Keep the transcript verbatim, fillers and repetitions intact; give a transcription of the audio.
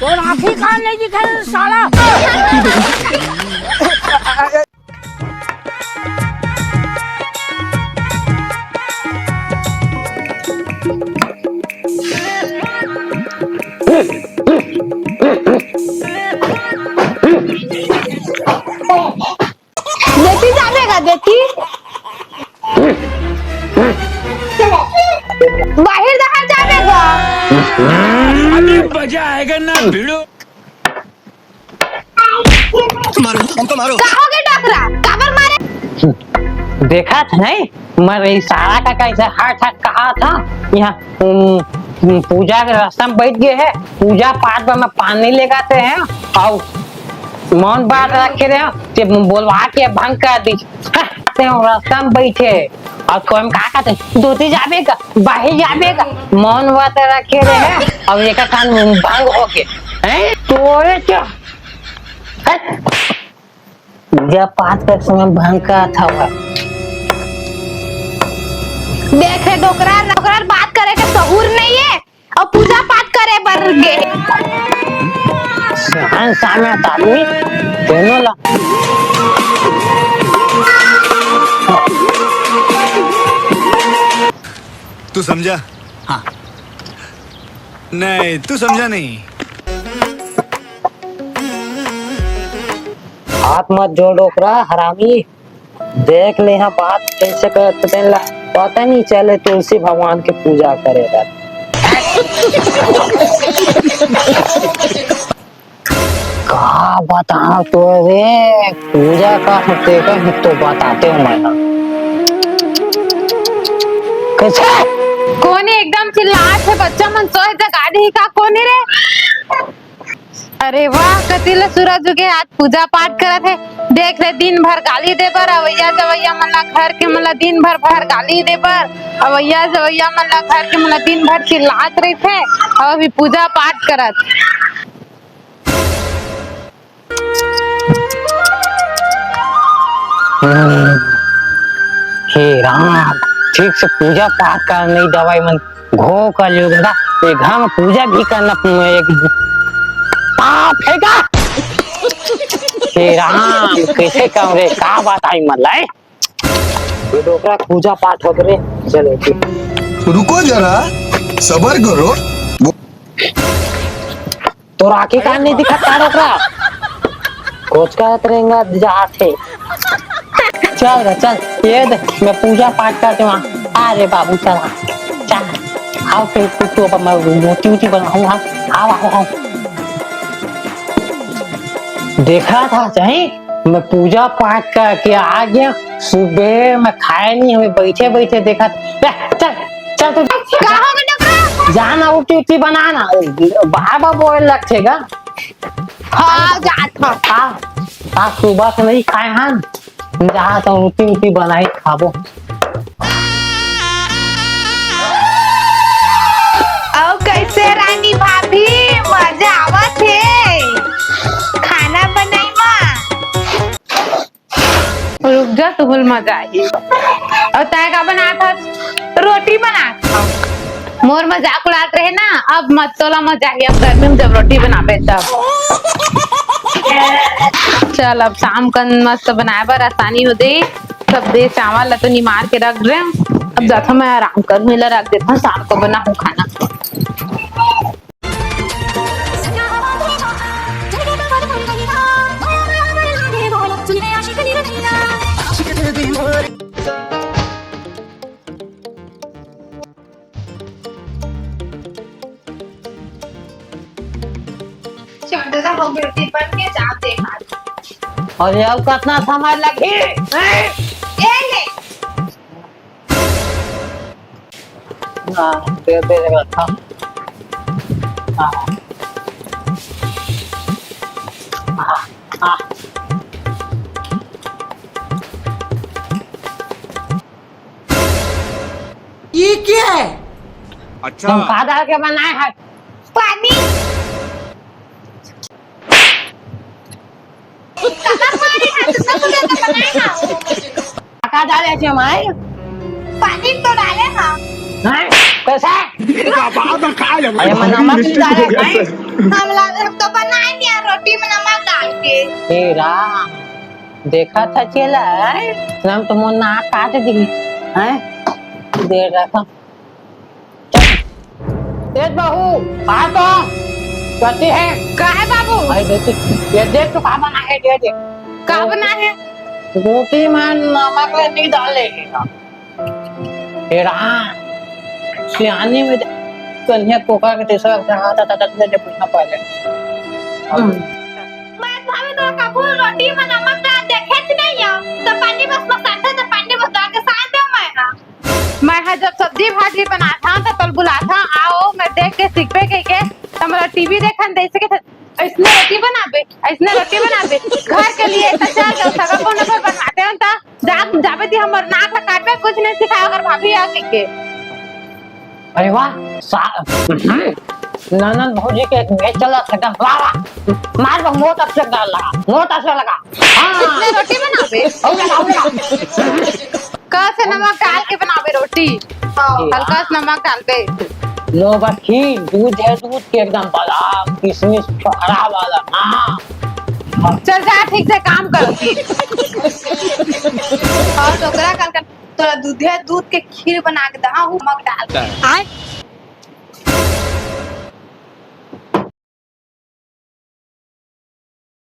और आँखी कान नहीं दिखे साला। देती जाबे गा, देती। बाहिर डहर जाबे गा। अभी मजा आएगा ना भिड़ो। मारो, हमको मारो। का होगे डोकरा? काबर मारे? देखत नहीं, मैं इशारा का कैसे हट हट कहा था। यहाँ, उम, उम, पूजा के रास्ता में बैठ गए हैं, पूजा पाठ में मैं पानी लेगाते हैं और मौन बात रखे रहे हैं, ते बोलवा के भंग कर दी। हाँ, ते हम रास्ता में बैठे और कोई में का कहते, धोती जाबे का, बाहर जाबे का, मौन बात रखे रहे हैं और एक कान भंग होके, हैं? तोरे क्या? हैं? पूजा पाठ के समय भंग का था वह। देखे डोकरा, डोकरा बात करे के सहूर नहीं है और पूजा पाठ करे बर गे। सियान सामत आदमी, दोनों ला। तू समझा? हाँ। नहीं, तू समझा नहीं। हाथ मत जोड़ डोकरा हरामी। देख ले, यहाँ बात कैसे करत तेन ला पता नहीं चले तुलसी भगवान के पूजा करे बर। का बताओ तो रे, पूजा का होते का तो बताते हो मैं ना। कैसे? कोनी एकदम चिल्लात हे, बच्चा मन सोए जगा दी का कोनी रे? अरे वाह, कति ले सूरज उगे, आज पूजा पाठ करत हे। देख ले, दिन भर गाली दे बर अवैया जवैया मन ला, घर के मन ला दिन भर भर गाली दे बर अवैया जवैया मन ला, घर के मन ला दिन भर चिल्लात रहिथे, अउ अभी पूजा पाठ करत। हम्म, हे राम, ठीक से पूजा पाठ कर नहीं, दवाई मन घो कर लियो दादा। एक हम पूजा भी करना, एक पाप है का? हे राम, कैसे कहूँ रे, का बात आई मतलब? ये डोकरा पूजा पाठ हो रे। चलो ठीक। रुको जरा, सबर करो। तोर आँखी कान नहीं दिखत का डोकरा? कोचका रेंगा जात हे। चल रे चल, ये दे, मैं पूजा पाठ करते वहाँ। अरे बाबू चल, चल। आओ फिर तू, तू अब मैं रोटी वोटी बनाऊँ, हाँ? आओ, आओ, आओ। देखा था चाहे मैं पूजा पाठ करके आ गया, सुबह मैं खाया नहीं, हमें बैठे बैठे देखा। ले, चल, चल तू। का हो गया डोकरा? जाना, रोटी उटी बनाना, बार बार बोले लगेगा। हाँ, जात हूँ। हाँ, आज सुबह से नहीं खाए हन, जात हूँ, रोटी उटी बनाई खाबो। अउ कैसे रानी भाभी, मजा आवत हे खाना बनाई मा? रुक जा, तुहल मजा आही। अउ तैं का बनात हस? रोटी बनात हस। मोर मजाक उड़ात रहे ना, अब मत तोला मजा आही, अब गर्मी में जब रोटी बनाबे तब। चल, अब शाम कन मस्त बनाए बर आसानी हो जाही। सब दे चावल ला तो निमार के रख दे। अब जाथों मैं आराम करूँ, एला रख देथों, शाम को बनाहूँ खाना। चल दादा, हो गया, रोटी बन के जाओ, देखा। अरे, अउ कतना समय लगही? ए ले। हाँ, दे दे, रखा। हाँ। हाँ, हाँ। ये क्या है? अच्छा। तुम का डाल के बनाए है? पानी। काला पानी है, तुमने पूजा तो बनाए ना। का डाले छे माई? पानी तो डाले ना। हैं? कैसे? अरे, मैं नमक नहीं डाले भाई। हम ला-, हम तो बनाए नहीं यार, रोटी में नमक डाल के। हे राम, देखा था चला, हैं? हम तो मोर नाक काट दी, हैं? दे रखा। ए बहू, आ तो। कथी हे? का हे बाबू? अरे देख, ये देख तो का बना हे, दे दे। का बना हे? रोटी में नमक नहीं डाले हे। हे राम, सियानी में कन्या कोका के तीसरा रहा था, था, था, था, पूछना पहले। मैं भाभी तो कभू रोटी में नमक डाल देखे च नहीं हो, तो पानी बस मसाला तो पानी बस डाल के सान दे मैं, हाँ। मैं ह जब सब्जी भाजी बनाथंव, त तोल बुलाथंव, "आओ, मैं देख के सीखबे," कहिके, त मोला टीवी देखन दे, अइसे कहिथे, "अइसने रोटी बनाबे, अइसने रोटी बनाबे, घर के लिए त चल जाओ, सगा कोनो बर बनवाते हो त जा, जाबे ती हमर नाक ला काटबे, कुछ नहीं सिखाए अगर भाभी आ कहिके।" अरे वाह, सा-, ननद भौजी के एक मैच चलत हे, एकदम वाह, वाह। मार बा, मोर तरफ से लगा, मोर तरफ से लगा। हाँ। अइसने रोटी बनाबे। हो गया, हो गया। हल्का से नमक डाल के बनाबे रोटी। हाँ। हल्का से नमक डाल के। लो बस खीर, दूध हे, दूध के एकदम बादाम, किशमिश, छोहारा वाला। हाँ। चल जा, ठीक से काम कर। अउ डोकरा कल कर तोला दूधे दूध के खीर बना के दहा हूँ, नमक डाल के। आय?